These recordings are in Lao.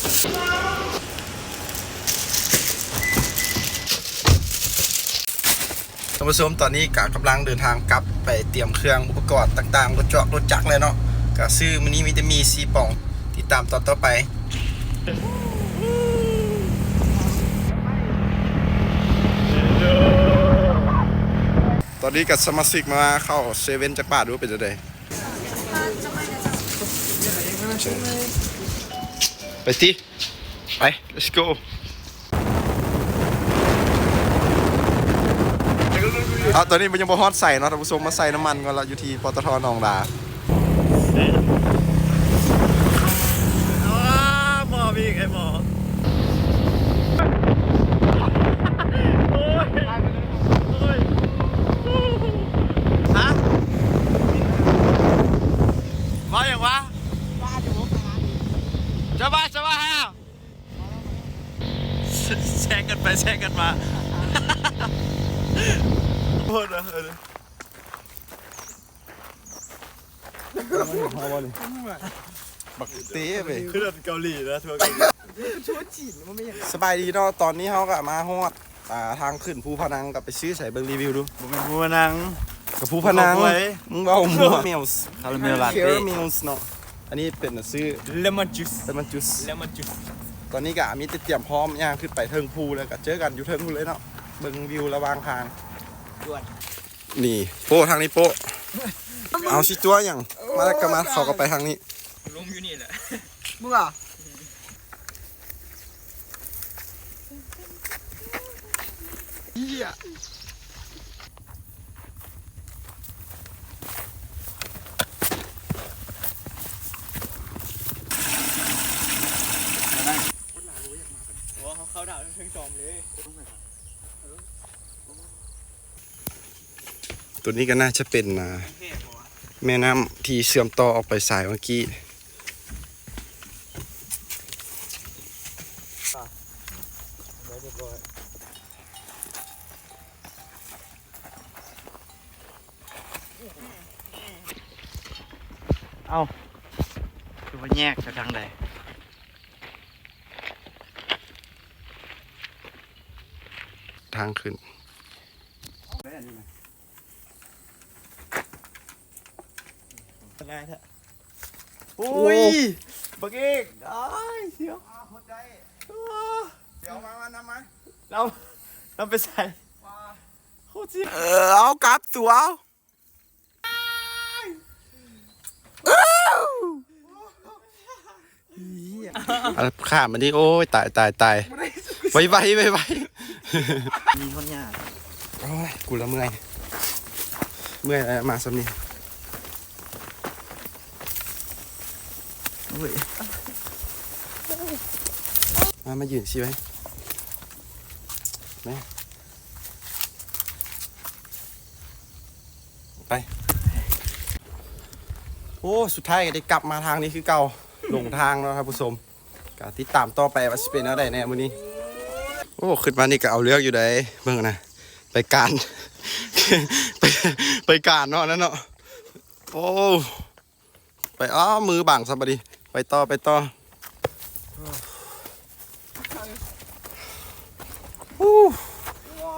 ທ່ານຜູ້ຊົມ ຕອນນີ້ກະກຳລັງເດີນທາງກັບໄປຕຽມເຄື່ອງອຸປະກອນຕ່າງໆ ລົດຈອກລົດຈັກແລ້ວເນາະ. ກະຊື້ມື້ນີ້ມີແຕ່ໝີ່ສີ່ປ່ອງ. ຕິດຕາມຕອນຕໍ່ໄປ. ຕອນນີ້ກະສະມາຊິກມາເຂົ້າເຊເວັ່ນຈັກບາດ ບໍ່ເປັນຈັ່ງໃດ? ໄປຕິ ໄປ let's go. ເອົາ ຕອນນີ້ມັນຍັງບໍ່ຮອດໃສເນາະທ່ານຜູ້ຊົມ ມາໃສ່ນ້ຳມັນກ່ອນລະ ຢູ່ທີ່ ປຕທ ໜອງດາ. ອ້າ ໝໍມີອີກ ໄອ້ໝໍ. ໂອ້ຍ ໂອ້ຍ ຮະ ເວົ້າຫຍັງວະ? ຈະວ່າ ຈະວ່າຫາ ແຊກກັນໄປແຊກກັນມາ. ໂຄດນະ ບັກເຕະເວີຍ ຄືລົດເກົາຫຼີນະ ທົວເກົາຫຼີ. ສະບາຍດີເນາະ ຕອນນີ້ເຮົາກະມາຮອດ ອ່າ ທາງຂຶ້ນພູພະນັງ ກະໄປຊື້ໃສ ເບິ່ງຣີວິວດູ. ບໍ່ແມ່ນພູພະນັງ ກະພູພະນັງ ມຶງເວົ້າມົ້ວ. Caramel Caramel Latte Caramel ເນາະ. ອັນນີ້ເປັນຊື່ Lemon Juice Lemon Juice Lemon Juice. ຕອນນີ້ກະມີແຕ່ຕຽມພ້ອມຍ່າງຂຶ້ນໄປເທິງພູ ແລ້ວກະເຈີກັນຢູ່ເທິງພຸ້ນເລີຍເນາະ ເບິ່ງວິວລະຫວ່າງທາງ. ນີ້ໂປ້ ທາງນີ້ໂປ້. ເອົາຊິຕົວະຫຍັງ? ມາແລ້ວກະມາ ເຂົາກະໄປທາງນີ້. ລົງຢູ່ນີ້ແຫຼະ ມຶງວ່າ ເອີຍ ໂອ້ ເຮົາເຂົ້າດາວເທິງຈອມເລີຍ. ຕົວນີ້ກະໜ້າຈະເປັນ ອ່າ ແມ່ນ້ຳທີ່ເຊື່ອມຕໍ່ອອກໄປສາຍເມື່ອກີ້. ເອົ້າ ຄືວ່າແຍກໄປທາງໃດ? ທາງຂຶ້ນ. ໂອ້ຍ ບັກເອກ ອ້າຍ ສຽວ ອ່າ ຫົດໄດ້ ດຽວມາ ມານຳມາ ລາວ ລາວໄປໃສ? ໂຄດຊິ ເອີ ເອົາກັບຕົວ ເອົາ ຂ້າມມັນນີ້ ໂອ້ຍ ຕາຍ ຕາຍ ຕາຍ ໄວໆ ໄວໆ ມີຄົນຍາກ ໂອ້ຍ ກູລະເມື່ອຍ ເມື່ອຍແລ້ວ ມາສ່ຳນີ້ ໂອ້ຍ ມາ ມາຢືນຊິໄວ້ ແມ່ ໄປ ໂອ້ ສຸດທ້າຍກະໄດ້ກັບມາທາງນີ້ຄືເກົ່າ ຫຼົງທາງເນາະທ່ານຜູ້ຊົມ ກະຕິດຕາມຕໍ່ໄປວ່າຊິເປັນແນວໃດແດ່ມື້ນີ້. ໂອ້ ຂຶ້ນມານີ້ກະເອົາເລື່ອງຢູ່ໃດ ເບິ່ງນະ ໄປການ ໄປ ໄປການເນາະ ນັ້ນເນາະ ໂອ້ ໄປ ອ້າວ ມືບັງຊະບາດນີ້ ໄປຕໍ່ ໄປຕໍ່. ໂອ້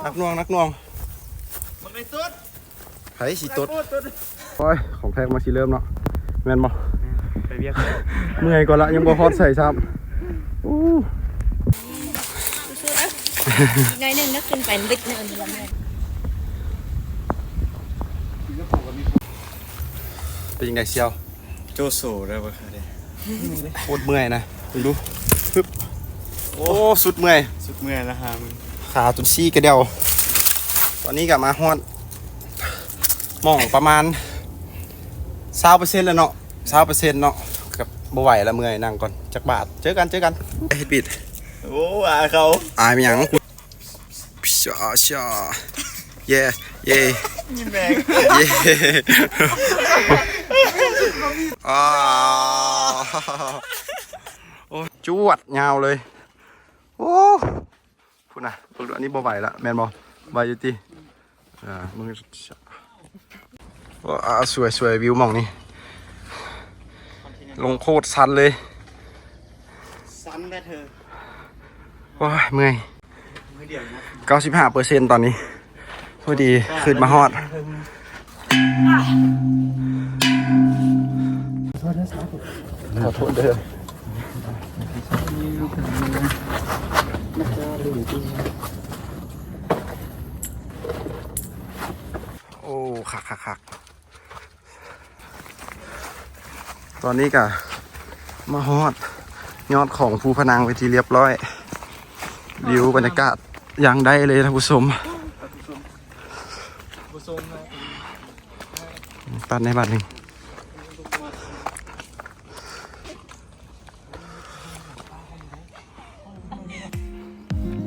ໜັກໜ່ວງ ໜັກໜ່ວງ ມັນໄດ້ສຸດ ໃຜຊິຕົດ ໂອ້ຍ ຂອງແທ້ມັນຊິເລີ່ມເນາະ ແມ່ນບໍ່? ແມ່ນ ໄປວຽກ ເມື່ອຍກ່ອນລະ ຍັງບໍ່ຮອດໃສຊ້ຳ ໂອ້ ສູ້ໆ ເດີ ອີກໜ້ອຍໜຶ່ງເດີ ຂຶ້ນໄປລຶດໜຶ່ງ ເປັນຈັ່ງໃດສ່ຽວ? ໂຈໂສໄດ້ບໍ່ຄະເດ? ໂຄດເມື່ອຍນະ ເບິ່ງດູ ຮຶບ ໂອ້ ໂອ້ ສຸດເມື່ອຍ ສຸດເມື່ອຍລະຫາມຶງ ຂາຈົນຊີ້ກະແດວ. ຕອນນີ້ກະມາຮອດ ໝ່ອງປະມານຊາວເປີເຊັນແລ້ວເນາະ ຊາວເປີເຊັນເນາະ ກະບໍ່ໄຫວລະ ເມື່ອຍ ນັ່ງກ່ອນຈັກບາດ ເຈີກັນ ເຈີກັນ ເຮັດບິດ ໂອ້ ອາຍເຂົາ ອາຍແມ່ນຫຍັງ? ຊາ ຊາ ເຢ ເຢ ຍິງແມງ ເຢ ອາ ໂອ້ຍ ຈວດຍາວເລີຍ ໂອ້ ພຸ້ນນະ ເບິ່ງດູ ອັນນີ້ບໍ່ໄຫວລະ ແມ່ນບໍ່? ໄຫວຢູ່ຕິ? ອ່າ ເບິ່ງ ໂອ້ ອາ ສວຍໆ ວິວໝ່ອງນີ້ ລົງໂຄດຊັນເລີຍ ສ ປັນແບດເທີ ໂອ້ຍ ເມື່ອຍ ມື້ດຽວນະ ເກົ້າສິບຫ້າເປີເຊັນຕອນນີ້ ພໍດີຂຶ້ນມາຮອດ ຂໍໂທດເດີ ໂອ້ ຄັກໆໆ ຕອນນີ້ກະມາຮອດຍອດຂອງພູພະນັງເປັນທີ່ລຽບຮ້ອຍ ວິວບັນຍາກາດຢ່າງໄດ້ເລີຍທ່ານຜູ້ຊົມ ທ່ານຜູ້ຊົມ ຜູ້ຊົມນະ ຕັດໃນບາດໜຶ່ງ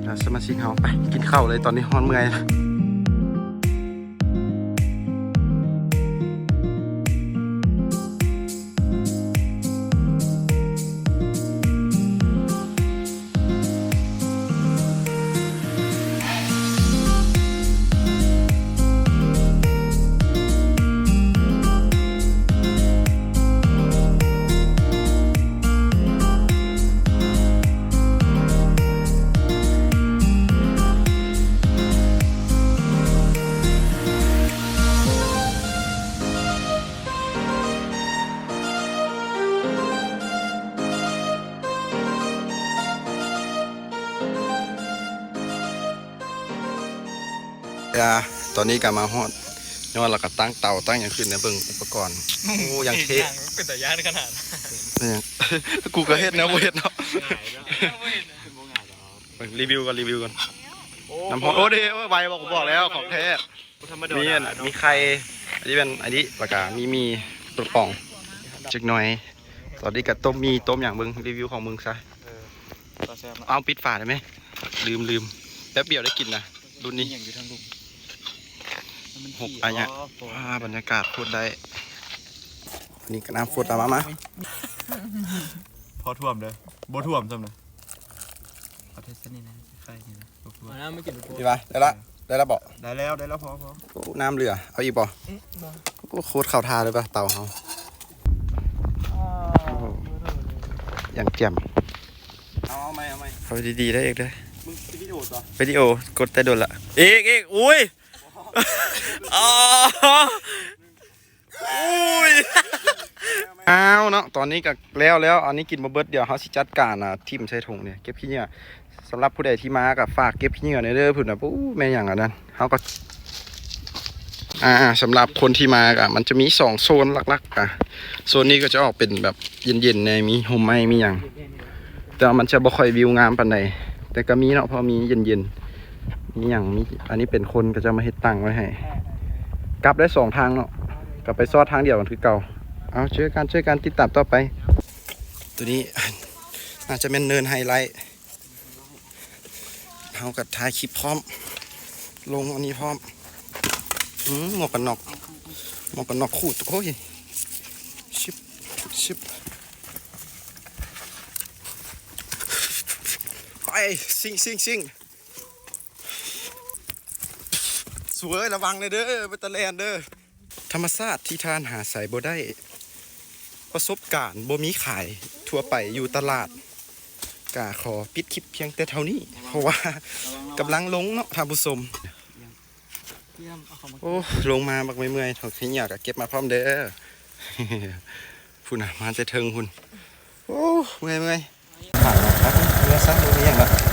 ແລ້ວສະມາຊິກເຮົາໄປກິນເຂົ້າເລີຍ ຕອນນີ້ຮ້ອນເມື່ອຍ. ອາ ຕອນນີ້ກະມາຮອດຍອດ ແລ້ວກະຕັ້ງເຕົາຕັ້ງຫຍັງຂຶ້ນນະ ເບິ່ງອຸປະກອນ ໂອ້ ຢ່າງເທ່ ເປັນຕາຢ້ານຂະໜາດ ແມ່ນຫຍັງ ກູກະເຮັດແນວບໍ່ເຮັດເນາະ ເບິ່ງ ຣີວິວກ່ອນ ຣີວິວກ່ອນ ໂອ້ ນ້ຳຮ້ອນ ໂອ້ ເດ້ ໂອ້ ໄວບໍ່ ກູບອກແລ້ວ ຂອງແທ້ ບໍ່ທຳມະດາ ມີອັນ ເນາະ ມີໄຂ່ ອັນນີ້ແມ່ນ ອັນນີ້ ແລ້ວກະມີໝີ່ ປາກະປ໋ອງ ຈັກໜ່ອຍ ຕອນນີ້ກະຕົ້ມໝີ່ ຕົ້ມຫຍັງ ເບິ່ງ ຣີວິວຂອງມຶງຊະ ເອີ ຕາແຊບເນາະ ເອົາ ປິດຝາໄດ້ໄໝ ລືມ ລືມ ແປັບດຽວໄດ້ກິນນະ ລຸ້ນນີ້ ມີຫຍັງຢູ່ທາງລຸ່ມ ຫົກ ອັນເນີ້ຍ ອໍ ວ້າ ບັນຍາກາດໂຄດໄດ້ ນີ້ກະນ້ຳຟົດ ເອົາມາ ມາ ພໍຖ້ວມເດີ ບໍ່ຖ້ວມຊ້ຳນະ ເອົາແຕ່ຊັ້ນນີ້ນະ ໄຂ່ນີ້ນະ ບໍ່ຖ້ວມ ເອົານ້ຳມາກິນ ດີວ່າ ໄດ້ລະ ໄດ້ລະບໍ່ ໄດ້ແລ້ວ ໄດ້ແລ້ວ ພໍ ພໍ ໂອ້ ນ້ຳເຫຼືອ ເອົາອີກບໍ່ ອືມ ບໍ່ ໂອ້ ໂຄດເຂົ້າທ່າເລີຍປະ ເຕົາເຮົາ ອໍ ໂອ້ ຢ່າງແຈ່ມ ເອົາ ເອົາໃໝ່ ເອົາໃໝ່ ເອົາດີໆ ໄດ້ອີກເດີ ມຶງວິດີໂອຕໍ່ ວິດີໂອ ກົດແຕ່ດົນລະ ອີກ ອີກ ອຸ້ຍ ອໍ ໂອ້ຍ ອ້າວເນາະ ຕອນນີ້ກະແລ້ວແລ້ວ ອັນນີ້ກິນບໍ່ເບິດ ດຽວເຮົາຊິຈັດການ ອ່າ ຖິ້ມໃສ່ຖົງນີ້ ເກັບຂີ້ເຫຍື້ອ ສຳລັບຜູ້ໃດທີ່ມາກະຝາກເກັບຂີ້ເຫຍື້ອແດ່ເດີ ພຸ້ນນະ ປູ້ ແມ່ນຫຍັງອັນນັ້ນ ເຮົາກະ ອ່າ ສຳລັບຄົນທີ່ມາກະ ມັນຈະມີສອງໂຊນຫຼັກໆ ກະ ໂຊນນີ້ກະຈະອອກເປັນແບບເຢັນໆ ແດ່ ມີຮົ່ມໄມ້ ມີຫຍັງ ແຕ່ວ່າມັນຈະບໍ່ຄ່ອຍວິວງາມປານໃດ ແຕ່ກະມີເນາະ ເພາະມີເຢັນໆ ມີຫຍັງ ມີ ອັນນີ້ເປັນຄົນເຂົາເຈົ້າມາເຮັດຕັ້ງໄວ້ໃຫ້ ກັບໄດ້ສອງທາງເນາະ ກັບໄປຊອດທາງດຽວກັນຄືເກົ່າ ເອົາ ເຈີກັນ ເຈີກັນ ຕິດຕາມຕໍ່ໄປ ໂຕນີ້ ໜ້າຈະແມ່ນເນີນໄຮໄລ ເຮົາກະຖ່າຍຄລິບພ້ອມ ລົງອັນນີ້ພ້ອມ ອືມ ໝວກກັນນັອກ ໝວກກັນນັອກຂູດ ໂອ້ຍ ຊຶບ ຊຶບ ໄປ ຊິງ ຊິງ ຊິງ ສວຍ ລະວັງແດ່ເດີ ເປັນຕາແລ່ນເດີ. ທຳມະຊາດທີ່ທ່ານຫາໃສບໍ່ໄດ້ ປະສົບການບໍ່ມີຂາຍທົ່ວໄປຢູ່ຕະຫຼາດ. ກະຂໍປິດຄລິບພຽງແຕ່ເທົ່ານີ້ ເພາະວ່າກຳລັງລົງເນາະທ່ານຜູ້ຊົມ. ໂອ້ ລົງມາບັກເມື່ອຍໆ ເຖົ້າຂີ້ເຫຍື້ອກະເກັບມາພ້ອມເດີ. ພຸ້ນນະ ມາແຕ່ເທິງພຸ້ນ. ໂອ້ ເມື່ອຍໆ. ເມືອຊະ ບໍ່ມີຫຍັງລະ.